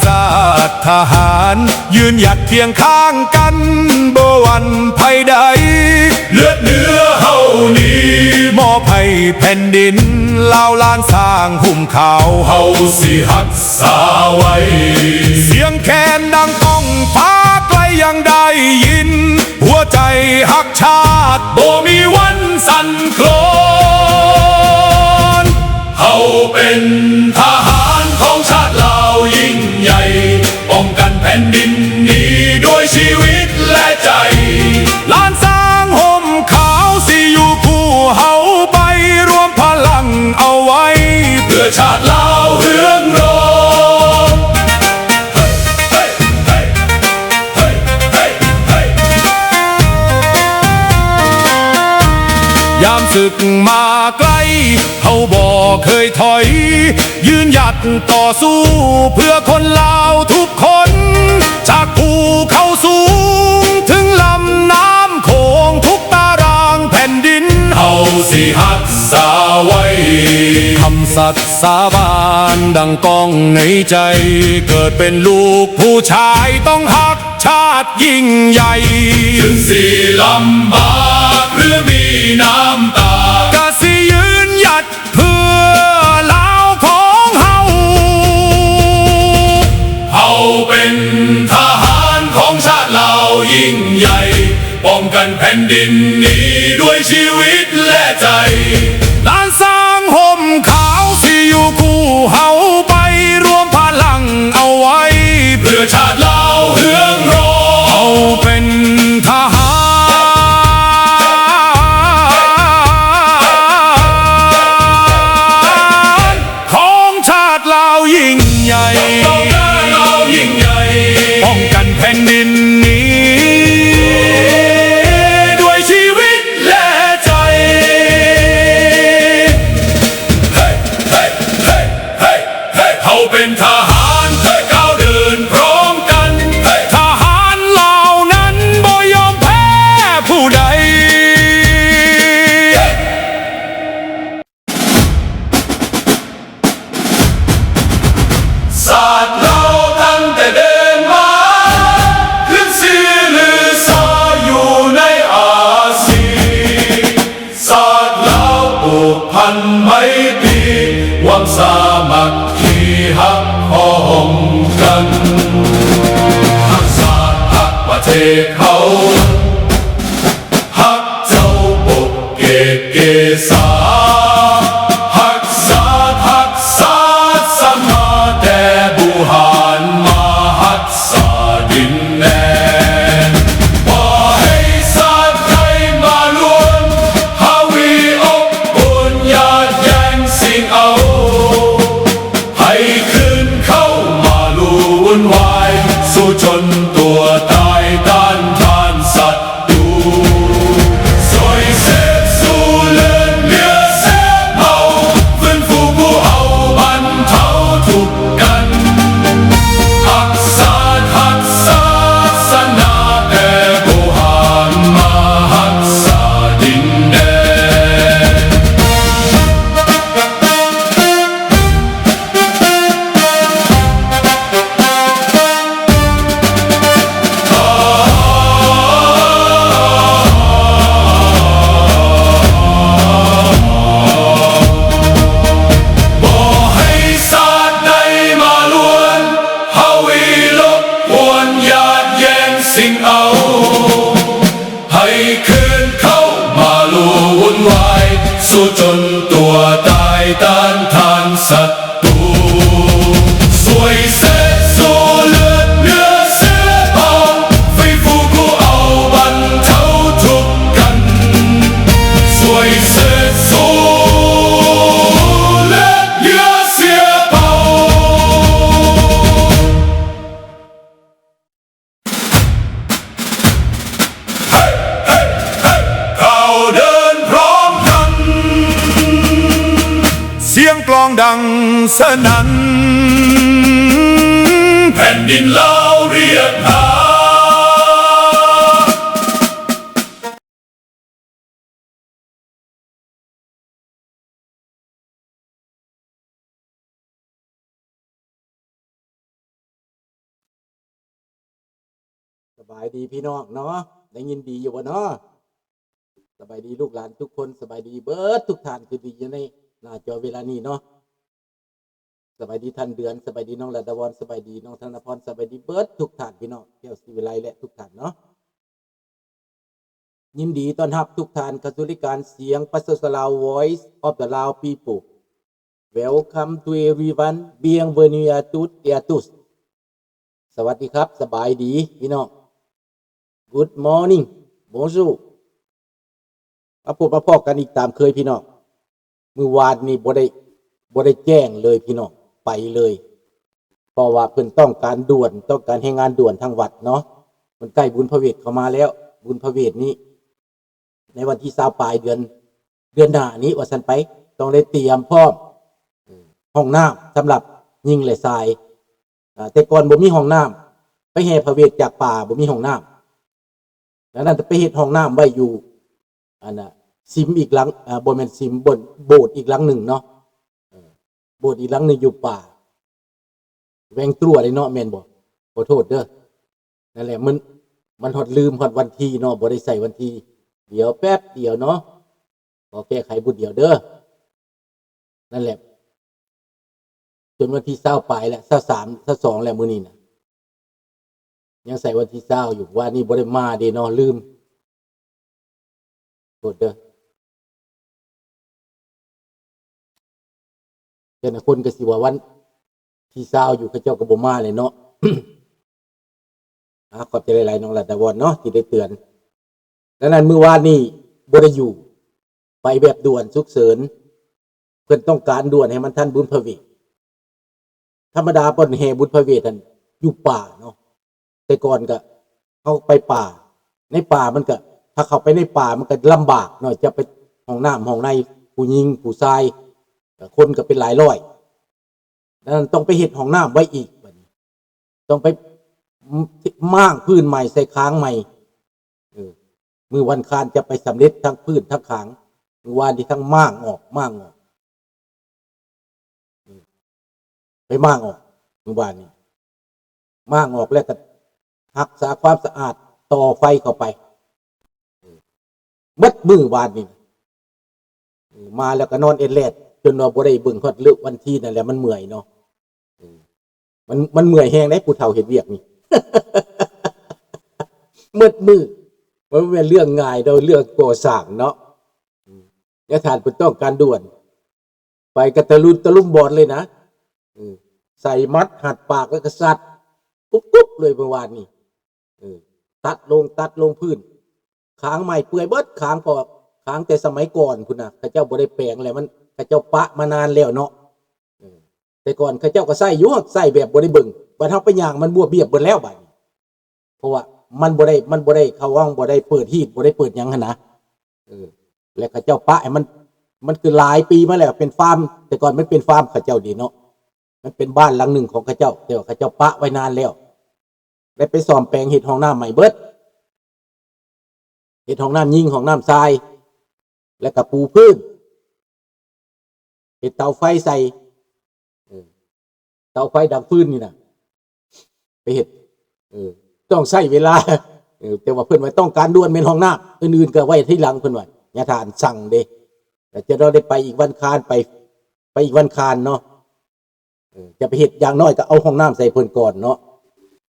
ຊາດທະຫານ ຢືນຫຍັດຄຽງຂ້າງກັນ ບໍ່ຫວັ່ນໄພໃດ ເລືອດເນື້ອເຮົານີ້ ມອບໃຫ້ແຜ່ນດິນລາວ ລ້ານຊ້າງຫຸ້ມຂາວ ເຮົາຊິຮັກສາໄວ້ ສຽງແຄນດັງກ້ອງຟ້າໄກ ຍັງໄດ້ຍິນ ຫົວໃຈຮັກຊາດ ບໍ່ມີວັນສັ່ນຄລອນ ເຮົາເປັນທະຫານຂອງຊາດລາວຍິ່ງໃຫຍ່ ປ້ອງກັນແຜ່ນດິນນີ້ດ້ວຍຊີວິດແລະໃຈ ລ້ານຊ້າງຫົ້ມຂາວຊິຢູ່ຄູ່ເຮົາໄປ ລວມພະລັງເອົາໄວ້ ເພື່ອຊາດລາວເຮືອງຮອງ. ຍາມສຶກມາໄກ ເຮົາບໍ່ເຄີຍຖອຍ ຢືນຫຍັດຕໍ່ສູ້ເພື່ອຄົນລາວທຸກຄົນ ຈາກພູເຂົາສູງເຖິງລຳນ້ຳໂຂງ ທຸກຕາລາງແຜ່ນດິນ ເຮົາຊິຮັກສາໄວ້ ຄຳສັດສາບານດັ່ງກ້ອງໃນໃຈ ເກີດເປັນລູກຜູ້ຊາຍຕ້ອງຮັກ ຊາດຍິ່ງໃຫຍ່ ເຖິງຊິລຳບາກ ຫຼື ມີນ້ຳຕາ ກະຊິຢືນຫຍັດເພື່ອລາວຂອງເຮົາ ເຮົາເປັນທະຫານຂອງຊາດລາວຍິ່ງໃຫຍ່ ປ້ອງກັນແຜ່ນດິນນີ້ດ້ວຍຊີວິດແລະໃຈ ລ້ານຊ້າງຫົ້ມຂາວຊິຢູ່ຄູ່ເຮົາໄປ ລວມພະລັງເອົາໄວ້ ເພື່ອຊາດລາວເຮືອງຮອງ ເຮົາເປັນທະຫານ ຂອງຊາດລາວຍິ່ງໃຫຍ່ ປ້ອງກັນແຜ່ນດິນນີ້ດ້ວຍຊີວິດແລະໃຈ ເຮົາເປັນທະຫານ ກ້າວເດີນພ້ອມກັນ ທະຫານລາວນັ້ນບໍ່ຍອມແພ້ຜູ້ໃດ. ຊາດລາວຕັ້ງແຕ່ເດີນມາ ຂຶ້ນຊື່ລືຊາຢູ່ໃນອາຊີ ຊາດລາວຜູກພັນໄມຕີ ຄວາມສາມັກຄີຮັກພ້ອມກັນ ຮັກຊາດຮັກປະເທດເຮົາ ຮັກເຈົ້າປົກເກກເກສາ ຮັກຊາດຮັກສາສະມາ ແຕ່ບູຮານມາຮັກສາດິນແດນ ບໍ່ໃຫ້ຊາດໃດມາລວນ ຫາວີອົບອຸ່ນຍາດແຍ່ງຊິງເອົາ ໃຫ້ຄືນເຂົ້າມາລຸວຸ່ນວາຍ ສູ້ຈົນຕົວຕາຍຕ້ານທານສັດ ຕູ ຊ່ວຍເສດຊູເລືອດເຫຼືອເສດເມົາ ຟື້ນຟູຜູ້ເອົາບັນເທົາທຸກກັນ ຮັກຊາດຮັກສາສະໜາ ແຕ່ບູຮານມາຮັກສາດິນແດນ. ບໍ່ໃຫ້ຊາດໃດມາລວນ ຫາວີລົບກວນ ຍາດແຍ່ງຊິງເອົາ ໃຫ້ຄືນເຂົ້າມາລຸວຸ່ນວາຍ ສູ້ຈົນຕົວຕາຍຕ້ານທານສັດຕູ ຊ່ວຍເສດຊູເລືອດເຫຼືອເສດເມົາ ຟື້ນຟູຜູ້ເອົາບັນເທົາທຸກກັນ ຊ່ວຍເສດຊູເລືອດເຫຼືອເສດເມົາ. ເຮົາເດີນພ້ອມກັນ ສຽງກລອງດັງສະໜັ່ນ ແຜ່ນດິນລາວຮຽກຫາ. ສະບາຍດີພີ່ນ້ອງເນາະ ໄດ້ຍິນດີຢູ່ບໍ່ເນາະ? ສະບາຍດີລູກຫຼານທຸກຄົນ ສະບາຍດີເບິດທຸກທ່ານທີ່ຢູ່ໃນໜ້າຈໍເວລານີ້ເນາະ. ສະບາຍດີທ່ານເດືອນ ສະບາຍດີນ້ອງລັດດາວອນ ສະບາຍດີນ້ອງທະນະພອນ ສະບາຍດີເບິດທຸກທ່ານພີ່ນ້ອງ ແກ້ວສີວິໄລ ແລະ ທຸກທ່ານເນາະ. ຍິນດີຕ້ອນຮັບທຸກທ່ານເຂົ້າສູ່ລາຍການສຽງປະຊາຊົນລາວ Voice of the Lao People. Welcome to everyone. Bienvenue à toutes et à tous. ສະຫວັດດີຄັບ ສະບາຍດີພີ່ນ້ອງ. Good morning. Bonjour. ມາພົບມາພໍ້ກັນອີກຕາມເຄີຍພີ່ນ້ອງ. ມື້ວານນີ້ບໍ່ໄດ້ ບໍ່ໄດ້ແຈ້ງເລີຍພີ່ນ້ອງ ໄປເລີຍ ເພາະວ່າເພິ່ນຕ້ອງການດ່ວນ ຕ້ອງການແຮງງານດ່ວນທາງວັດເນາະ. ມັນໃກ້ບຸນພະເວດເຂົ້າມາແລ້ວ ບຸນພະເວດນີ້ ໃນວັນທີຊາວປາຍເດືອນ ເດືອນໜ້ານີ້ວ່າຊັ້ນໄປ ຕ້ອງໄດ້ຕຽມພ້ອມ ເອີ ຫ້ອງນ້ຳສຳລັບຍິງ ແລະ ຊາຍ. ອາ ແຕ່ກ່ອນບໍ່ມີຫ້ອງນ້ຳ ໄປແຫ່ພະເວດຈາກປ່າບໍ່ມີຫ້ອງນ້ຳ ດັ່ງນັ້ນໄປເຮັດຫ້ອງນ້ຳໄວ້ຢູ່ ອັນນ່າ ສິມອີກຫຼັງ ອາ ບໍ່ແມ່ນສິມ ໂບດ ໂບດອີກຫຼັງໜຶ່ງເນາະ ເອີ ໂບດອີກຫຼັງໜຶ່ງຢູ່ປ່າ ແວງຕົວເດ້ເນາະ ແມ່ນບໍ່? ຂໍໂທດເດີ. ນັ້ນແຫຼະ ມັນ ມັນຮອດລືມຮອດວັນທີເນາະ ບໍ່ໄດ້ໃສ່ວັນທີ. ດຽວແປັບດຽວເນາະ ຂໍແກ້ໄຂບຸດດຽວເດີ. ນັ້ນແຫຼະ ຈົນວັນທີຊາວປາຍແລ້ວ ຊາວສາມ ຊາວສອງແລ້ວມື້ນີ້ນະ ຍັງໃສ່ວັນທີຊາວຢູ່. ວານນີ້ບໍ່ໄດ້ມາເດ້ເນາະ ລືມ ໂທດເດີ. ແຕ່ລະຄົນກໍຊິວ່າວັນທີຊາວຢູ່ ເຂົາເຈົ້າກໍບໍ່ມາແຫຼະເນາະ. ອາ ຂອບໃຈຫຼາຍໆ ນ້ອງລັດດາວອນເນາະ ທີ່ໄດ້ເຕືອນ. ດັ່ງນັ້ນມື້ວານນີ້ບໍ່ໄດ້ຢູ່ ໄປແບບດ່ວນສຸກເສີນ ເພິ່ນຕ້ອງການດ່ວນໃຫ້ມັນທັນບຸນພະເວດ. ທຳມະດາເພິ່ນແຫ່ບຸນພະເວດຫັ້ນຢູ່ປ່າເນາະ ແຕ່ກ່ອນກະເຮົາໄປປ່າ ໃນປ່າມັນກະ ຖ້າເຂົ້າໄປໃນປ່າມັນກະລຳບາກເນາະ ຈະໄປຫ້ອງນ້ຳຫ້ອງໃນ ຜູ້ຍິງຜູ້ຊາຍ ເອີ ຄົນກະເປັນຫຼາຍຮ້ອຍ. ນັ້ນຕ້ອງໄປເຮັດຫ້ອງນ້ຳໄວ້ອີກ ບັດນີ້ຕ້ອງໄປ ມ- ມ້າງພື້ນໃໝ່ ໃສ່ຄາງໃໝ່. ເອີ ມື້ວັນຄານຈະໄປສຳເລັດທັງພື້ນທັງຄາງ. ມື້ວານນີ້ທັງມ້າງອອກ ມ້າງອອກ ເອີ ໄປມ້າງອອກ ມື້ວານນີ້ ມ້າງອອກແລ້ວກໍຮັກສາຄວາມສະອາດ ຕໍ່ໄຟເຂົ້າໄປ ເອີ ໝົດມື້ວານນີ້. ເອີ ມາແລ້ວກໍນອນເອັດແລດ ຈົນວ່າບໍ່ໄດ້ເບິ່ງຮອດເລີກວັນທີນັ້ນແຫຼະ ມັນເມື່ອຍເນາະ. ເອີ ມັນ ມັນເມື່ອຍແຮງເດ້ ຜູ້ເຖົ້າເຮັດວຽກນີ້ ໝົດມື້. ມັນບໍ່ແມ່ນເລື່ອງງ່າຍດອກ ເລື່ອງກໍ່ສ້າງເນາະ. ອາຈານເພິ່ນຕ້ອງການດ່ວນ ໄປກະຕະລຸນຕະລຸມບອນເລີຍນະ. ເອີ ໃສ່ມັດ ຮັດປາກ ແລ້ວກໍສັດ ກຸບໆ ເລີຍເມື່ອວານນີ້. ເອີ ຕັດລົງ ຕັດລົງພື້ນ ຄາງໃໝ່ເປື່ອຍເບິດ ຄາງ ເພາະຄາງແຕ່ສະໄໝກ່ອນພຸ້ນນະ ເຂົາເຈົ້າບໍ່ໄດ້ແປງແລ້ວ ມັນ ເຂົາເຈົ້າປະມານານແລ້ວເນາະ. ເອີ ແຕ່ກ່ອນເຂົາເຈົ້າກໍໃຊ້ຢູ່ ໃຊ້ແບບບໍ່ໄດ້ເບິ່ງ ບັດເຮົາໄປຍ່າງມັນບວບບຽບເບິດແລ້ວບາດນີ້ ເພາະວ່າມັນບໍ່ໄດ້ ມັນບໍ່ໄດ້ເຂົ້າຫ້ອງ ບໍ່ໄດ້ເປີດຮີດ ບໍ່ໄດ້ເປີດຫຍັງຫັ້ນນະ. ເອີ ແລ້ວເຂົາເຈົ້າປະໃຫ້ມັນ ມັນຄືຫຼາຍປີມາແລ້ວ ເປັນຟາມ ແຕ່ກ່ອນມັນເປັນຟາມເຂົາເຈົ້າເດ້ເນາະ ມັນເປັນບ້ານຫຼັງໜຶ່ງຂອງເຂົາເຈົ້າ ແຕ່ວ່າເຂົາເຈົ້າປະໄວ້ນານແລ້ວ ໄດ້ໄປສ້ອມແປງເຮັດຫ້ອງນ້ຳໃໝ່ເບິດ ເຮັດຫ້ອງນ້ຳຍິງ ຫ້ອງນ້ຳຊາຍ ແລ້ວກໍປູພື້ນ ເຮັດເຕົາໄຟໃສ່ ເອີ ເຕົາໄຟດັງຟືນນີ້ນະ ໄປເຮັດ ເອີ ຕ້ອງໃຊ້ເວລາ ເອີ ແຕ່ວ່າເພິ່ນວ່າຕ້ອງການດ່ວນແມ່ນຫ້ອງນ້ຳ ອື່ນໆກໍໄວ້ທີຫຼັງ ເພິ່ນວ່າ ຍາທ່ານສັ່ງເດ້ ແລ້ວຈະໄດ້ໄປອີກວັນຄານ ໄປ ໄປອີກວັນຄານເນາະ. ເອີ ຈະໄປເຮັດ ຢ່າງໜ້ອຍກໍເອົາຫ້ອງນ້ຳໃສ່ເພິ່ນກ່ອນເນາະ.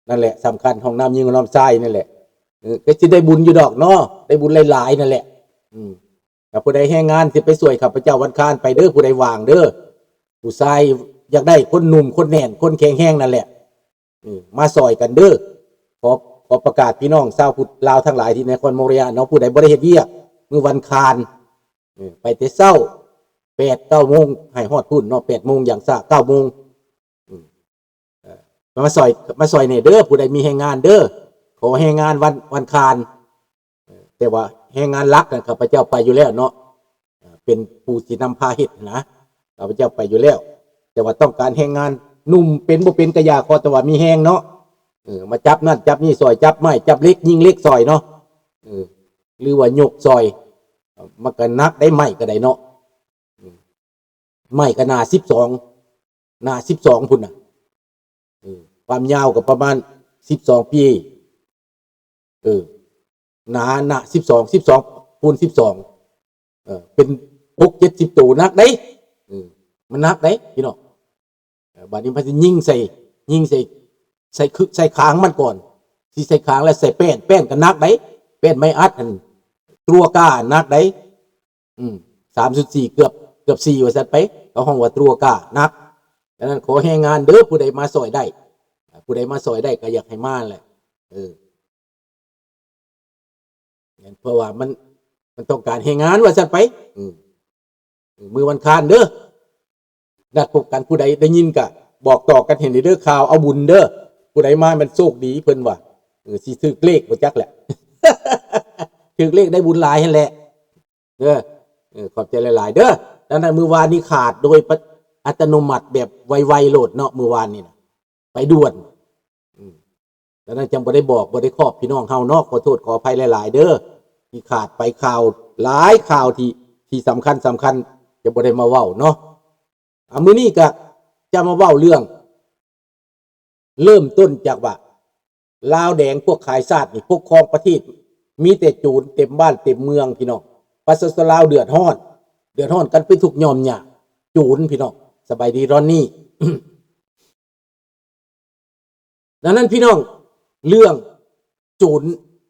ນັ້ນແຫຼະສຳຄັນ ຫ້ອງນ້ຳຍິງ ຫ້ອງນ້ຳຊາຍນັ້ນແຫຼະ. ເອີ ກໍຊິໄດ້ບຸນຢູ່ດອກເນາະ ໄດ້ບຸນຫຼາຍໆນັ້ນແຫຼະ. ອືມ ຖ້າຜູ້ໃດແຮງງານຊິໄປຊ່ວຍຂ້າພະເຈົ້າວັນຄານ ໄປເດີ ຜູ້ໃດວ່າງເດີ ຜູ້ຊາຍຢາກໄດ້ຄົນໜຸ່ມ ຄົນແໜ້ນ ຄົນແຂງແຮງນັ້ນແຫຼະ. ເອີ ມາຊ່ອຍກັນເດີ. ຂໍ ຂໍປະກາດພີ່ນ້ອງຊາວພຸດລາວທັງຫຼາຍທີ່ນະຄອນມອງໂກເລຍເນາະ ຜູ້ໃດບໍ່ໄດ້ເຮັດວຽກມື້ວັນຄານ ເອີ ໄປແຕ່ເຊົ້າ ແປດເກົ້າໂມງ ໃຫ້ຮອດພຸ້ນເນາະ ແປດໂມງຢ່າງຊ້າເກົ້າໂມງ ເອີ ມາຊ່ອຍ ມາຊ່ອຍແດ່ເດີ ຜູ້ໃດມີແຮງງານເດີ ຂໍແຮງງານວັນ ວັນຄານ. ເອີ ແຕ່ວ່າແຮງງານຫຼັກນັ້ນ ຂ້າພະເຈົ້າໄປຢູ່ແລ້ວເນາະ ເປັນຜູ້ຊິນຳພາເຮັດນະ ຂ້າພະເຈົ້າໄປຢູ່ແລ້ວ. ແຕ່ວ່າຕ້ອງການແຮງງານໜຸ່ມ ເປັນບໍ່ເປັນກະຢ່າ ຂໍແຕ່ວ່າມີແຮງເນາະ. ເອີ ມາຈັບນັ້ນຈັບນີ້ຊ່ອຍ ຈັບໄມ້ຈັບເຫຼັກ ຍິງເຫຼັກຊ່ອຍເນາະ ເອີ ຫຼືວ່າຍົກຊ່ອຍ ມັນກໍໜັກໄດ໋ ໄມ້ກໍໄດ້ເນາະ ເອີ ໄມ້ກໍໜ້າສິບສອງ ໜ້າສິບສອງພຸ້ນນະ ເອີ ຄວາມຍາວກໍປະມານສິບສອງປີ ເອີ ໜາ ໜາສິບສອງ ສິບສອງຄູນສິບສອງ ເອີ ເປັນຫົກເຈັດສິບໂຕ ໜັກເດ້ ເອີ ມັນໜັກເດ້ພີ່ນ້ອງ. ເອີ ບາດນີ້ເພິ່ນຊິຍິງໃສ່ ຍິງໃສ່ ໃສ່ຄຶ ໃສ່ຄາງມັນກ່ອນ ຊິໃສ່ຄາງແລ້ວໃສ່ແປ້ນ ແປ້ນກໍໜັກເດ້ ແປ້ນໄມ້ອັດອັນຕົວກາໜັກເດ້ ອືມ ສາມຈຸດສີ່ ເກືອບ ເກືອບສີ່ວ່າຊັ້ນໄປ ເຂົາຮ້ອງວ່າຕົວກາໜັກ. ສະນັ້ນຂໍແຮງງານເດີ ຜູ້ໃດມາຊ່ອຍໄດ້ ຜູ້ໃດມາຊ່ອຍໄດ້ກໍຢາກໃຫ້ມາແຫຼະ ເອີ ແມ່ນ ເພາະວ່າມັນ ມັນຕ້ອງການແຮງງານວ່າຊັ້ນໄປ ອືມ ມື້ວັນຄານເດີ ນັດພົບກັນ ຜູ້ໃດໄດ້ຍິນກະບອກຕໍ່ກັນໃຫ້ແດ່ເດີ ຂ່າວເອົາບຸນເດີ ຜູ້ໃດມາແມ່ນໂຊກດີ ເພິ່ນວ່າ ເອີ ຊິຖືກເລກບໍ່ຈັກແຫຼະ ຖືກເລກໄດ້ບຸນຫຼາຍຫັ້ນແຫຼະ ເອີ ເອີ ຂອບໃຈຫຼາຍໆເດີ. ດັ່ງນັ້ນມື້ວານນີ້ຂາດໂດຍປະ ອັດຕະໂນມັດແບບໄວໆໂລດເນາະ ມື້ວານນີ້ນະ ໄປດ່ວນ ອືມ ດັ່ງນັ້ນຈັ່ງບໍ່ໄດ້ບອກ ບໍ່ໄດ້ຂອບພີ່ນ້ອງເຮົາເນາະ ຂໍໂທດຂໍອະໄພຫຼາຍໆເດີ ທີ່ຂາດໄປ ຂ່າວຫຼາຍຂ່າວທີ່ ທີ່ສຳຄັນ ສຳຄັນ ຈະບໍ່ໄດ້ມາເວົ້າເນາະ. ອາ ມື້ນີ້ກະຈະມາເວົ້າເລື່ອງ ເລີ່ມຕົ້ນຈາກວ່າ ລາວແດງພວກຂາຍຊາດນີ້ປົກຄອງປະເທດ ມີແຕ່ໂຈນເຕັມບ້ານເຕັມເມືອງພີ່ນ້ອງ ປະຊາຊົນລາວເດືອດຮ້ອນ ເດືອດຮ້ອນກັນໄປທຸກຢ່ອມຫຍ້າ ໂຈນພີ່ນ້ອງ. ສະບາຍດີລອນນີ້. ດັ່ງນັ້ນພີ່ນ້ອງ ເລື່ອງໂຈນ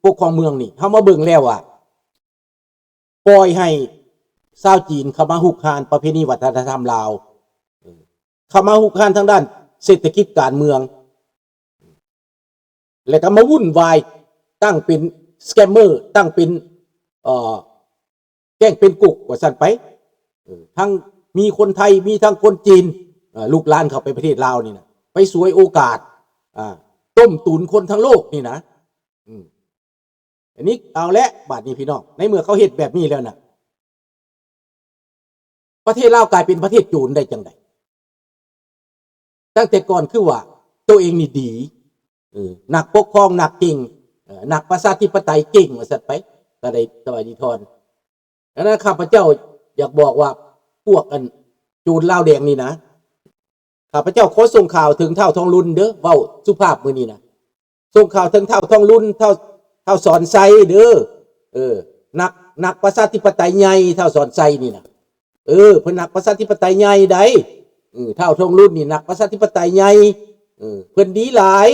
ປົກຄອງເມືອງນີ້ ເຮົາມາເບິ່ງແລ້ວວ່າ ປ່ອຍໃຫ້ຊາວຈີນເຂົ້າມາຮຸກຮານປະເພນີວັດທະນະທຳລາວ ເອີ ເຂົ້າມາຮຸກຮານທາງດ້ານເສດຖະກິດການເມືອງ ແລ້ວກໍມາວຸ່ນວາຍ ຕັ້ງເປັນສະແກມເມີ ຕັ້ງເປັນ ເອີ ແກ້ງເປັນກຸກວ່າຊັ້ນໄປ ເອີ ທັງມີຄົນໄທ ມີທັງຄົນຈີນ ເອີ ລູກຫຼານເຂົ້າໄປປະເທດລາວນີ້ນະ ໄປສວຍໂອກາດ ອ່າ ຕົ້ມຕຸນຄົນທັງໂລກນີ້ນະ ອືມ ອັນນີ້ເອົາແຫຼະ ບາດນີ້ພີ່ນ້ອງ ໃນເມື່ອເຂົາເຮັດແບບນີ້ແລ້ວນະ ປະເທດລາວກາຍເປັນປະເທດໂຈນໄດ້ຈັ່ງໃດ? ຕັ້ງແຕ່ກ່ອນຄືວ່າໂຕເອງນີ້ດີ ເອີ ນັກປົກຄອງນັກເກັ່ງ ເອີ ນັກປະຊາທິປະໄຕເກັ່ງວ່າຊັ້ນໄປ ກໍໄດ້ສະບາຍດີທອນ. ດັ່ງນັ້ນ ຂ້າພະເຈົ້າຢາກບອກວ່າ ພວກອັນໂຈນລາວແດງນີ້ນະ ຂ້າພະເຈົ້າຂໍສົ່ງຂ່າວເຖິງທ້າວທອງລຸນເດີ ເວົ້າສຸພາບມື້ນີ້ນະ ສົ່ງຂ່າວເຖິງທ້າວທອງລຸນ ທ້າວ ທ້າວສອນໄຊເດີ ເອີ ນັກ ນັກປະຊາທິປະໄຕໃຫຍ່ ທ້າວສອນໄຊນີ້ນະ ເອີ ເພິ່ນນັກປະຊາທິປະໄຕໃຫຍ່ໃດ໋ ເອີ ທ້າວທອງລຸນນີ້ນັກປະຊາທິປະໄຕໃຫຍ່ ເອີ ເພິ່ນດີຫຼາຍ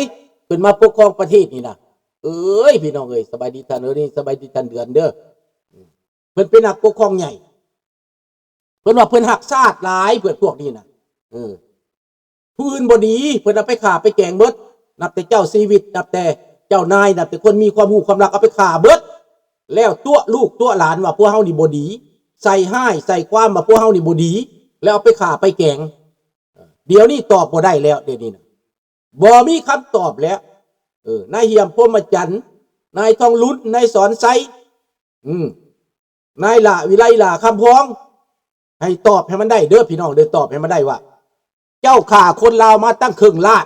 ເພິ່ນມາປົກຄອງປະເທດນີ້ນະ ເອີຍ ພີ່ນ້ອງເອີຍ ສະບາຍດີທ່ານ ເອີ ນີ້ ສະບາຍດີທ່ານເດືອນເດີ ເພິ່ນເປັນນັກປົກຄອງໃຫຍ່ ເພິ່ນວ່າເພິ່ນຮັກຊາດຫຼາຍ ເພິ່ນພວກນີ້ນະ ເອີ ຜູ້ອື່ນບໍ່ດີ ເພິ່ນເອົາໄປຂ້າໄປແກງເບິດ ນັບແຕ່ເຈົ້າຊີວິດ ນັບແຕ່ເຈົ້ານາຍ ນັບແຕ່ຄົນມີຄວາມຮູ້ຄວາມລັກ ເອົາໄປຂ້າເບິດ ແລ້ວຕົວະລູກຕົວະຫຼານວ່າພວກເຮົານີ້ບໍ່ດີ ໃສ່ຮ້າຍໃສ່ຄວາມວ່າພວກເຮົານີ້ບໍ່ດີ ແລ້ວເອົາໄປຂ້າໄປແກງ. ດຽວນີ້ຕອບບໍ່ໄດ້ແລ້ວ ດຽວນີ້ນະ ບໍ່ມີຄຳຕອບແລ້ວ ເອີ ນາຍຫ້ຽມ ພົມມະຈັນ ນາຍທອງລຸນ ນາຍສອນໄຊ ອືມ ນາຍຫຼ້າ ວິໄລຫຼ້າຄຳພອງ ໃຫ້ຕອບໃຫ້ມັນໄດ້ເດີພີ່ນ້ອງເດີ ຕອບໃຫ້ມັນໄດ້ວ່າ ເຈົ້າຂ້າຄົນລາວມາຕັ້ງເຄິ່ງລ້ານ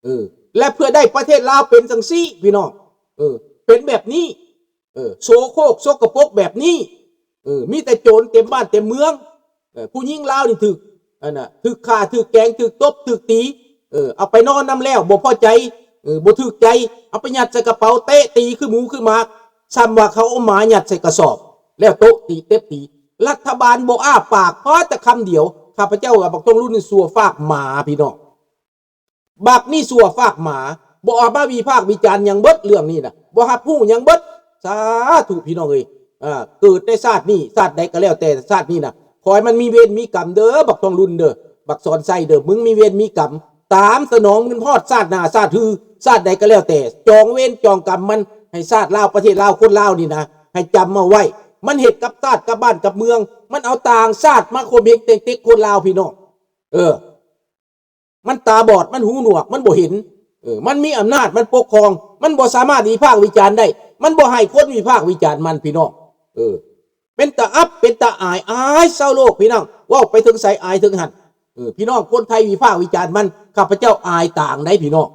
ເອີ ແລະ ເພື່ອໄດ້ປະເທດລາວເປັນຈັ່ງຊີ້ພີ່ນ້ອງ ເອີ ເປັນແບບນີ້ ເອີ ໂສໂຄກສົກກະປົກແບບນີ້ ເອີ ມີແຕ່ໂຈນເຕັມບ້ານເຕັມເມືອງ ເອີ ຜູ້ຍິງລາວນີ້ຖືກ ອັນນ່າ ຖືກຂ້າ ຖືກແກງ ຖືກຕົບ ຖືກຕີ ເອີ ເອົາໄປນອນນຳແລ້ວບໍ່ພໍໃຈ ເອີ ບໍ່ຖືກໃຈ ເອົາໄປຍັດໃສ່ກະເປົາ ເຕະຕີຄືໝູຄືໝາ ສ່ຳວ່າເຂົາເອົາໝາຍັດໃສ່ກະສອບ ແລ້ວໂຕະຕີ ເຕັບຕີ. ລັດຖະບານບໍ່ອ້າປາກ ພໍແຕ່ຄຳດຽວ. ຂ້າພະເຈົ້າວ່າບັກທອງລຸນນີ້ຊົ່ວຟາກໝາ ພີ່ນ້ອງ. ບັກນີ້ຊົ່ວຟາກໝາ ບໍ່ອອກມາວິພາກວິຈານຫຍັງເບິດເລື່ອງນີ້ນະ ບໍ່ຮັບຮູ້ຫຍັງເບິດ. ສາທຸ ພີ່ນ້ອງເອີຍ ເກີດໃນຊາດນີ້ ຊາດໃດກໍແລ້ວແຕ່ ຊາດນີ້ນະ ຂໍໃຫ້ມັນມີເວນມີກຳເດີ ບັກທອງລຸນເດີ ບັກສອນໄຊເດີ ມຶງມີເວນມີກຳ ຕາມສະໜອງມັນຮອດຊາດໜ້າຊາດຮື ຊາດໃດກໍແລ້ວແຕ່ ຈອງເວນຈອງກຳມັນ ໃຫ້ຊາດລາວ ປະເທດລາວ ຄົນລາວນີ້ນະ ໃຫ້ຈຳເອົາໄວ້ ມັນເຮັດກັບຊາດ ກັບບ້ານ ກັບເມືອງ ມັນເອົາຕ່າງຊາດມາຂົ່ມເຫງເຕັກເຕັກຄົນລາວ ພີ່ນ້ອງ ເອີ ມັນຕາບອດ ມັນຫູໜວກ ມັນບໍ່ເຫັນ ເອີ ມັນມີອຳນາດ ມັນປົກຄອງ ມັນບໍ່ສາມາດວິພາກວິຈານໄດ້ ມັນບໍ່ໃຫ້ຄົນວິພາກວິຈານມັນ ພີ່ນ້ອງ ເອີ ເປັນຕາອັບ ເປັນຕາອາຍ ອາຍຊາວໂລກ ພີ່ນ້ອງ ເວົ້າໄປເຖິງໃສອາຍເຖິງຫັ້ນ ເອີ ພີ່ນ້ອງຄົນໄທວິພາກວິຈານມັນ ຂ້າພະເຈົ້າອາຍຕາງໃດ໋ ພີ່ນ້ອງ